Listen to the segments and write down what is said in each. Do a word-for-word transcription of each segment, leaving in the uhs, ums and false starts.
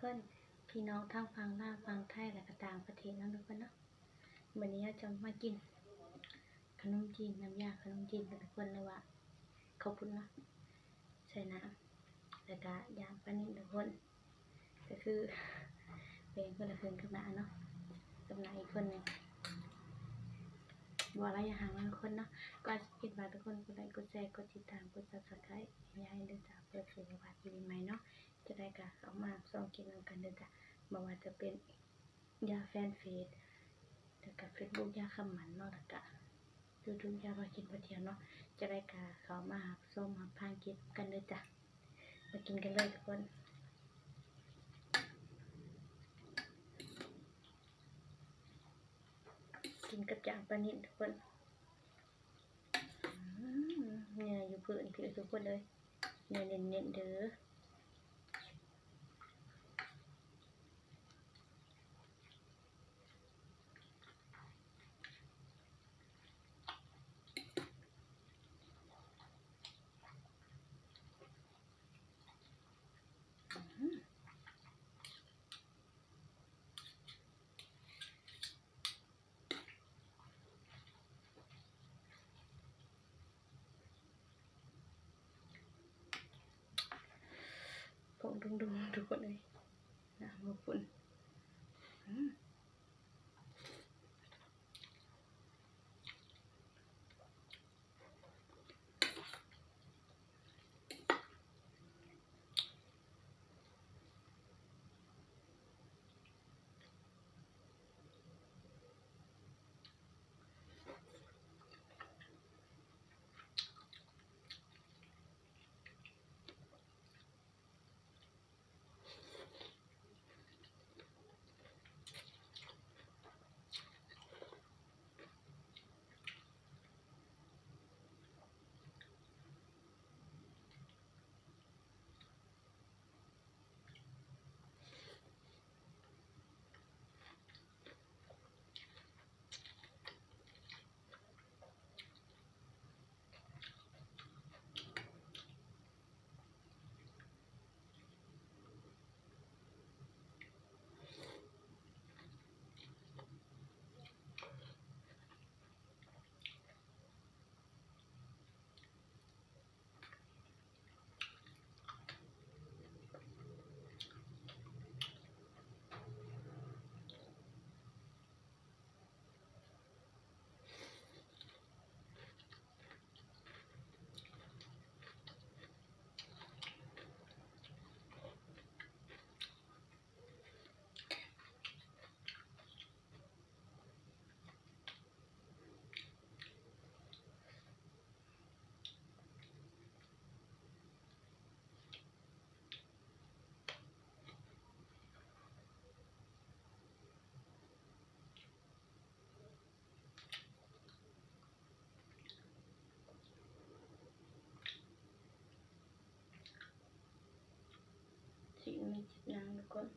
เพิ่น พี่น้องทางฝั่งลาว ฝั่งไทย แล้วก็ต่างประเทศนำทุกคนเนาะ มื้อนี้เราจะมากินขนมจีน น้ำยาขนมจีนกันทุกคน หรือว่าข้าวปุ้นเนาะ ใส่น้ำ แล้วก็ย่างปลานิลทุกคน ก็คือแบ่งคนละครึ่งกับน้าเนาะ กับน้าอีกคนหนึ่ง บ่ระยะห่างกันทุกคนเนาะ ก่อนสิไป ฝากทุกคนกดไลค์ กดแชร์ กดติดตาม กด Subscribe ให้ยายเด้อจ้า เพื่อสิได้บ่พลาดคลิปใหม่ๆเนาะ จะได้ก็เข้ามาส่องกินนำกันเด้อจ้า บ่ว่าจะเป็นยาแฟนเพจ แล้วก็เฟซบุ๊กยาคำหมันเนาะ แล้วก็ยูทูบยาพากินพาเที่ยวเนาะ จะได้ก็เข้ามารับชมรับฟังคลิปกันเด้อจ้า มากินกันเลยทุกคน กินกับย่างปลานิลทุกคน อืม เนื้ออยู่พื้นพี่ทุกคนเลย เนื้อเน้นๆเด้อ อืม พองดุงๆทุกคนเลย น้ำข้าวปุ้น อืม สิมีจิตนางทุกคน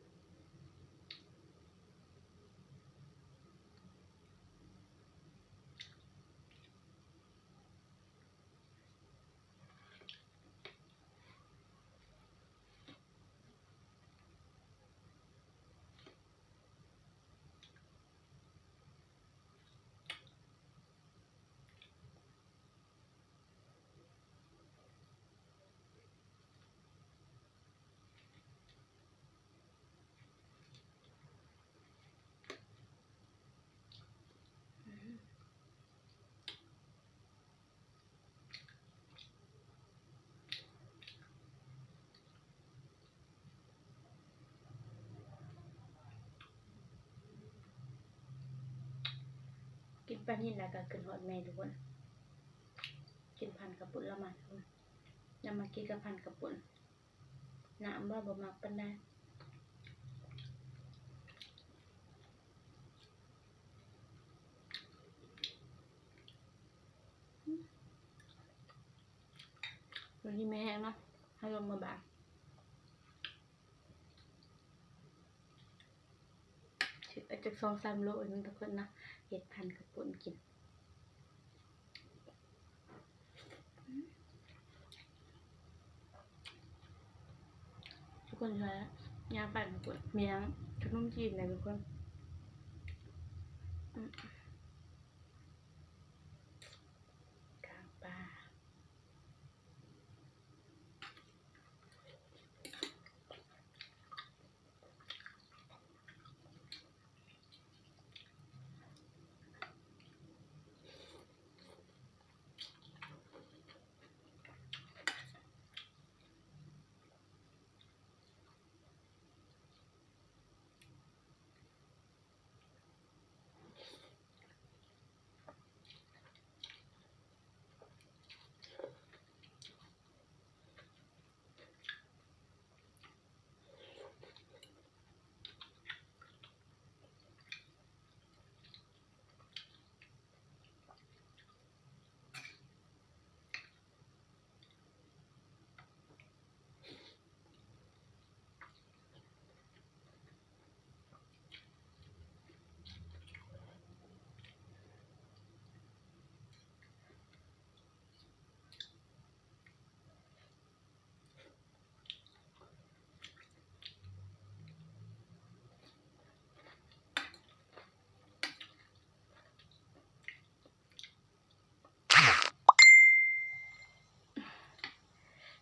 กินปลานิลแล้วก็ขึ้นฮอดแม่ทุกคน กินพันข้าวปุ้นละหมาดทุกคน แล้วมากินกับพันข้าวปุ้น น้ำว่าบ่มักปานใด วันนี้แม่แห้งเนาะ ให้ลงมาบาง ซื้อเอาจักสองสามโลนึงทุกคนเนาะ เฮ็ดพันข้าวปุ้นกิน ทุกคนช่วย ย่างไปมันกวนเมียงขนมจีนเลยทุกคน อืม กลางป่า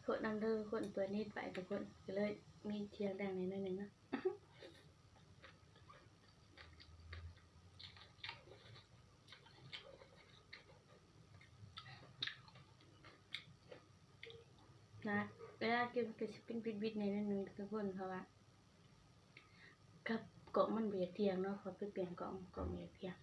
คนนำเด้อ คนตัวนิดไปทุกคน ก็เลยมีเสียงดังนิดหน่อยหนึ่งเนาะ นะ เวลากินก็สิเป็นบิดๆหน่อยหนึ่งทุกคน เพราะว่า กับกล่องมันบ่อยากเที่ยงเนาะ พอไปเปลี่ยนกล่อง กล่องบ่อยากเที่ยง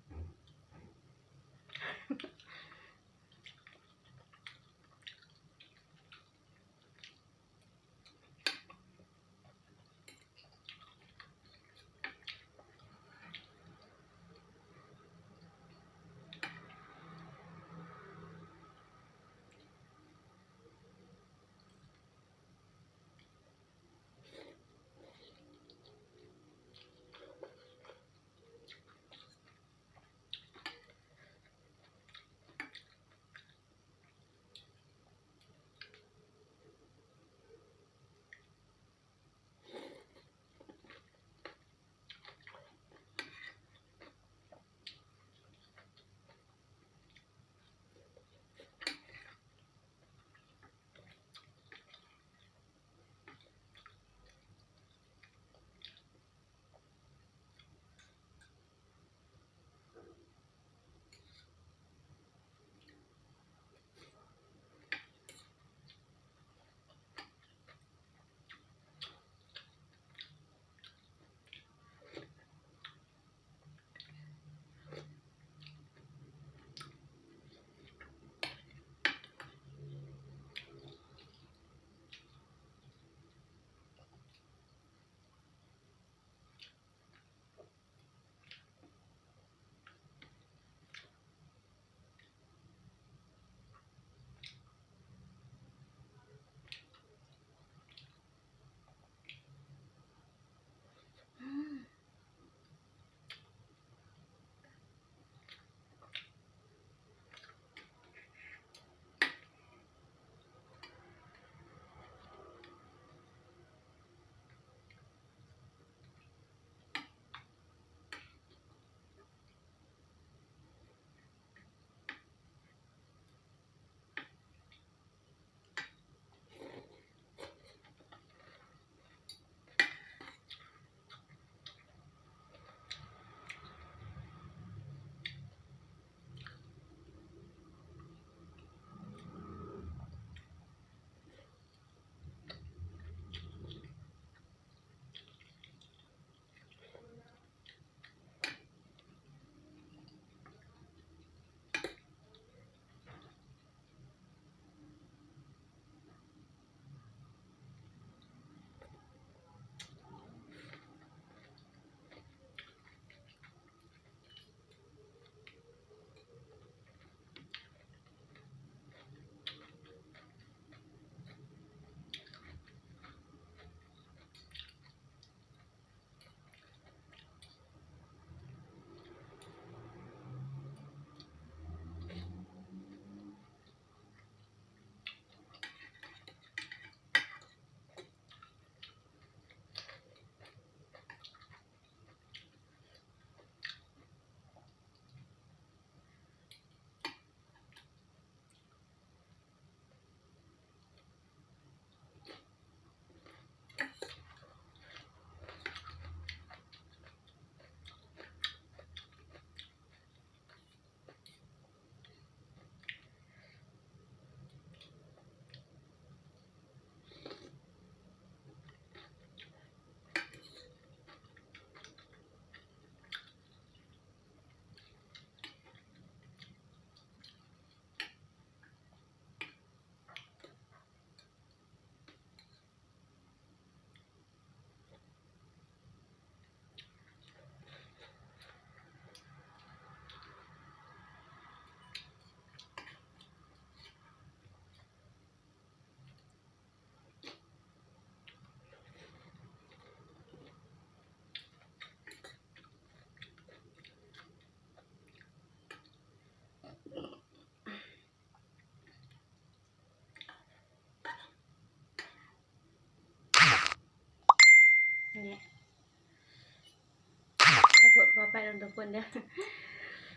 ไปลงทุกคนเด้อ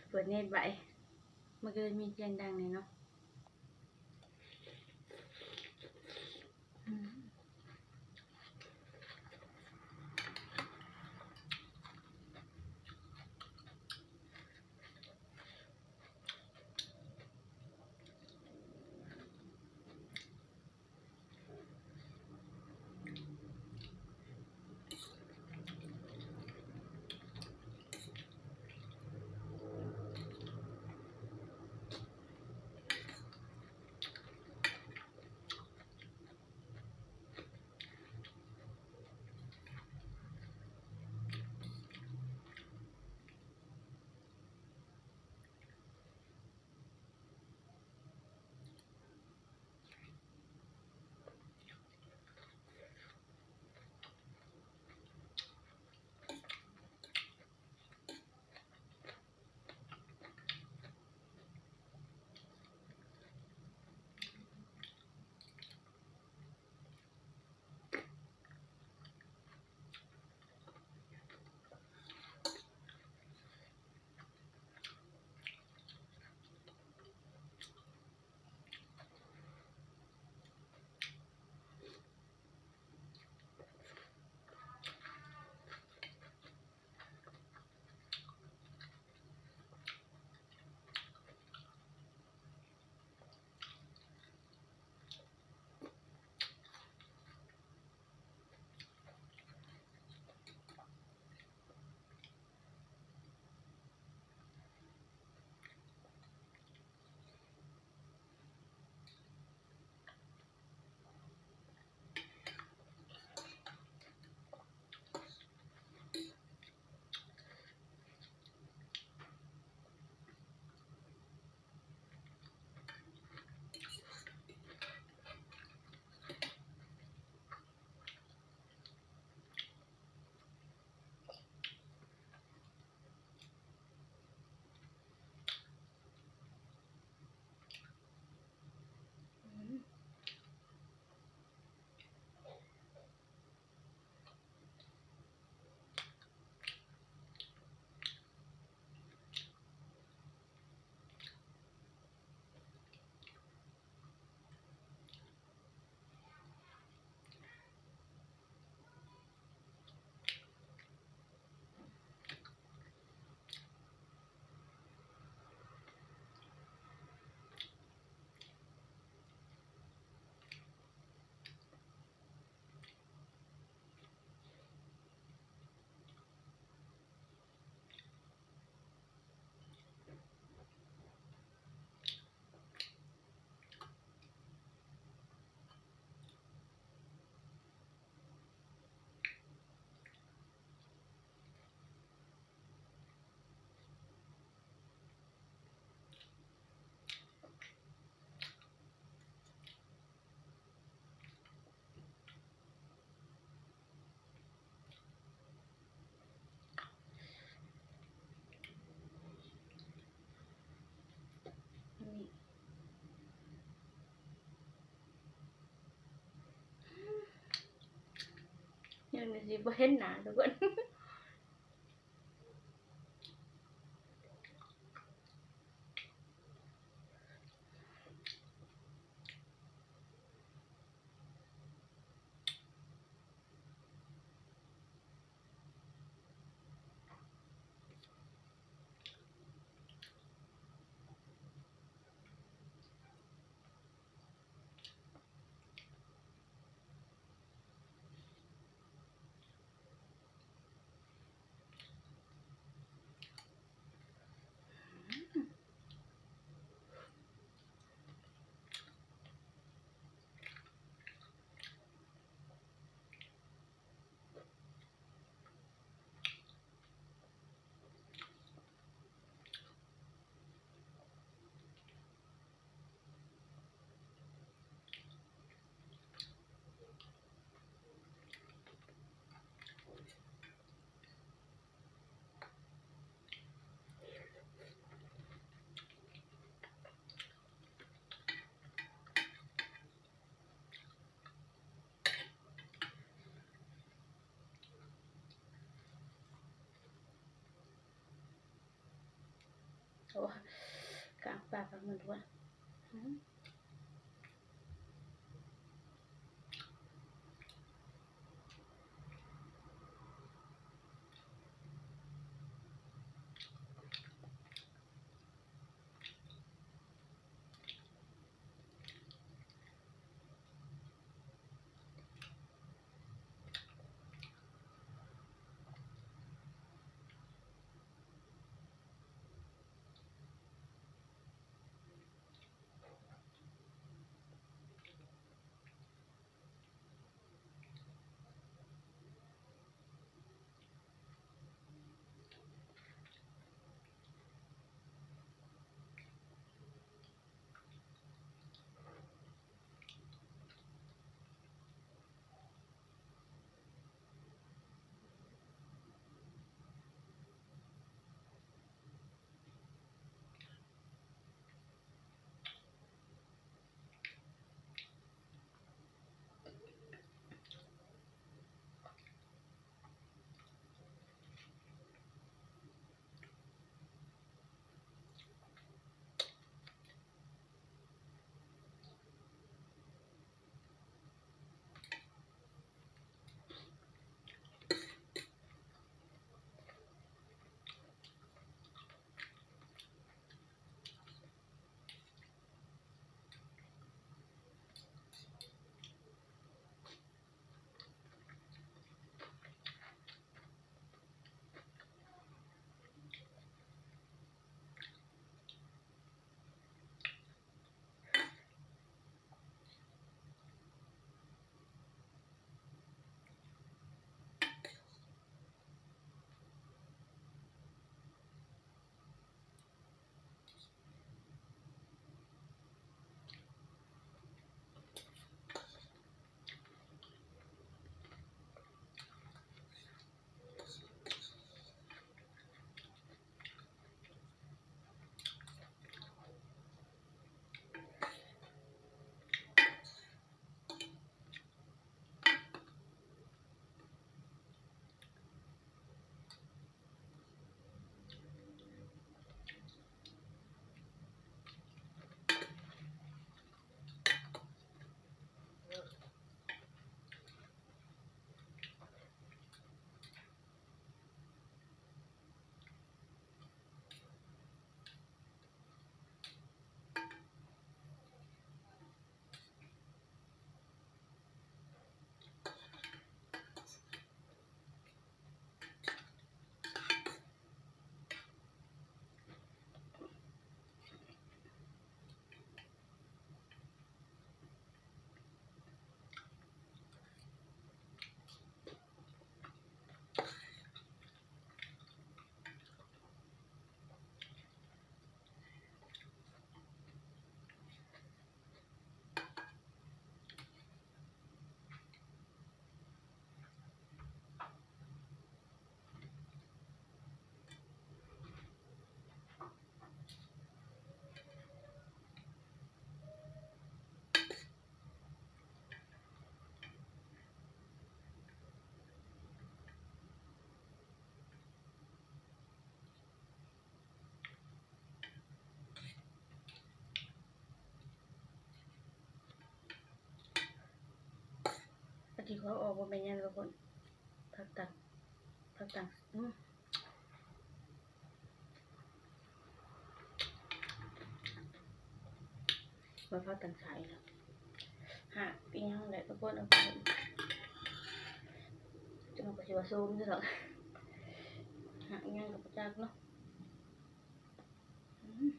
เปิดเน็ตไว้ มันก็เลยมีเสียงดังเลยเนาะ อืม ยังมีสิบ่เห็นหน้าทุกคน โอ้ กลางปากกลางมันด้วย อืม ปฏิเขาออกว่าเป็นยังไงทุกคน ผักตัง ผักตัง อืม มาผักตังสายแล้ว หากอีหยังแหละทุกคน เอาไป จะมันก็สิว่าโซมอยู่ดอก หากอีหยังก็บ่จักเนาะ อืม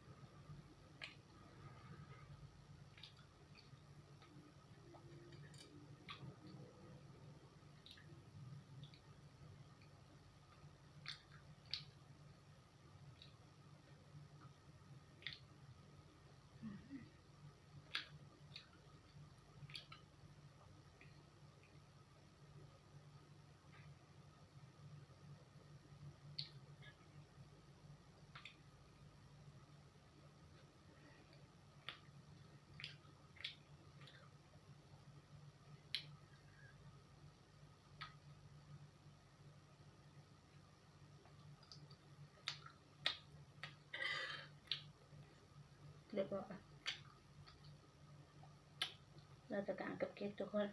ก็ เราจะต่างกับเค้กทุกคน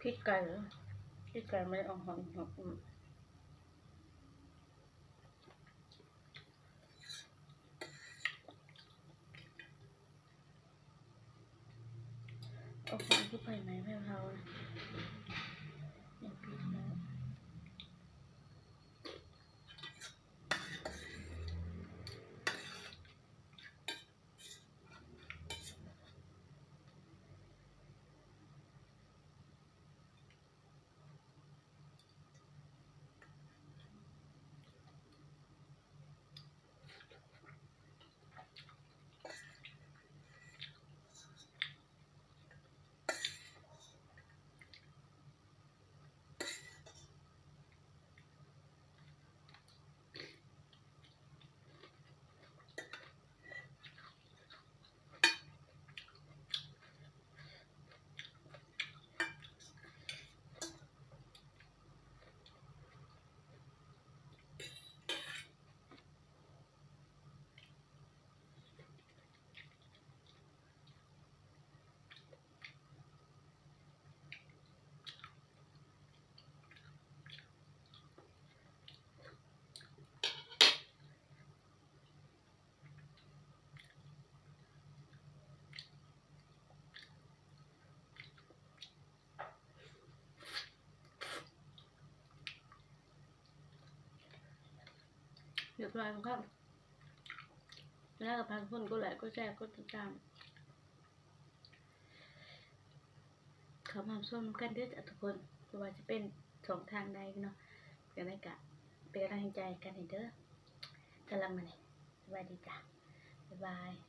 พริกไก่เหรอ พริกไก่มันออกหอมหอม อืม ออกหอมคือไผ่ไหมแผ่วๆนะ อย่างพริกนะ เรียบร้อยแล้วก็ แล้วก็ฝากทุกคนกดไลค์ กดแชร์ กดติดตาม เข้ามาชมกันเด้อจ้ะทุกคน บ่ว่าจะเป็นช่องทางใดเนาะ เป็นอะไรกะ เป็นกำลังใจกันให้เด้อ สำหรับมื้อนี้ สวัสดีจ้ะ บ๊ายบาย